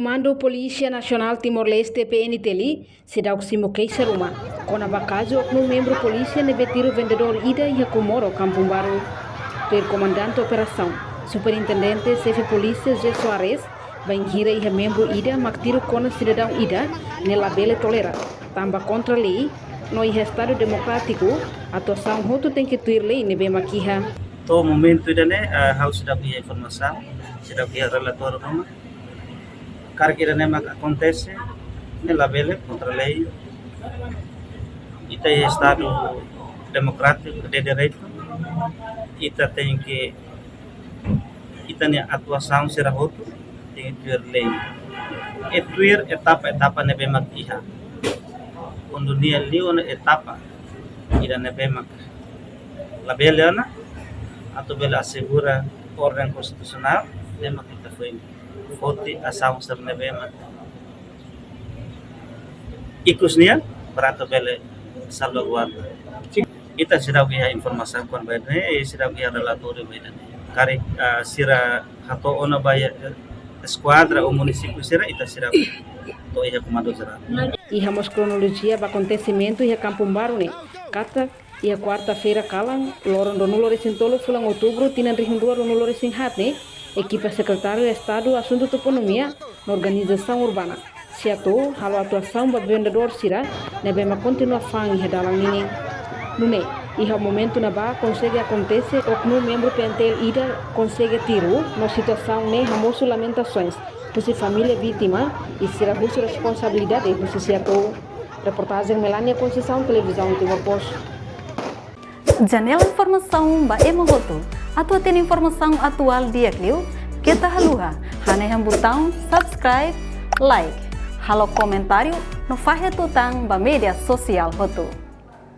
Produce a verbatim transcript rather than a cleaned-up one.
Komandu Polísia Nasionál Timor-Leste, P N T L, seidauk simu keixa ruma kona-ba kazu oknum membru polísia ne'ebé tiru vendedór ida iha Comoro, Kampung Baru. Tuir Komandante Operasaun, Superintendente Xefe Polísia José Soares, bainhira iha membru ida mak tiru kona sidadaun ida, ne'e labele tolera, tanba kontra lei, no iha Estadu Demokrátiku, atuasaun hotu tenke tuir lei ne'ebé mak iha. To'o momentu ida-ne'e, eh, ha'u seidauk iha informasaun, seidauk iha relatóriu ruma. Karik ida-ne'e mak akontese, ne'e labele, kontra lei. Ita iha Estadu Demokrátiku de Direitu, ita tenke, ita-nia atuasaun sira hotu tenke tuir lei. E tuir etapa-etapa ne'ebé mak iha. Kuandu nia liu ona etapa ida ne'ebé mak labele ona, atu bele asegura orden konstitusionál, ne'e mak ita foin foti asaun sira ne'ebé mak ikus nian, para atu bele salvaguarda. Ita seidauk iha informasaun kona-ba ida-ne'e, i seidauk iha relatóriu ba ida-ne'e. Karik, ah, sira hato'o ona ba iha, eh, eskuadra ou munisípiu sira, ita seidauk to'o iha komandu sira. Iha mós kronolojia ba akontesimentu iha Kampung Baru ne'e, katak iha kuarta-feira kalan, loron ruanulu-resin-tolu fulan Outubru, tinan rihun rua ruanulu-resin-haat ne'e, ekipa Sekretáriu Estadu Asuntu Toponímia no Organizasaun Urbana, SEATOU, halo atuasaun ba vendedór sira ne'ebé mak kontinua fa'an iha dalan ninin. Nune'e, iha momentu ne'ebá konsege akontese oknum membru P N T L ida konsege tiru, no situasaun ne'e hamosu lamentasoens husi família vítima i sira husu responsabilidade husi SEATOU. Reportajen Melania Conceição, Televizaun Timor Post. Janela informasaun ba ema hotu. Atu hatene informasaun atuál di'ak liu, keta haluha hanehan butaun subscribe, like, halo komentáriu no fahe tutan ba média sosiál hotu.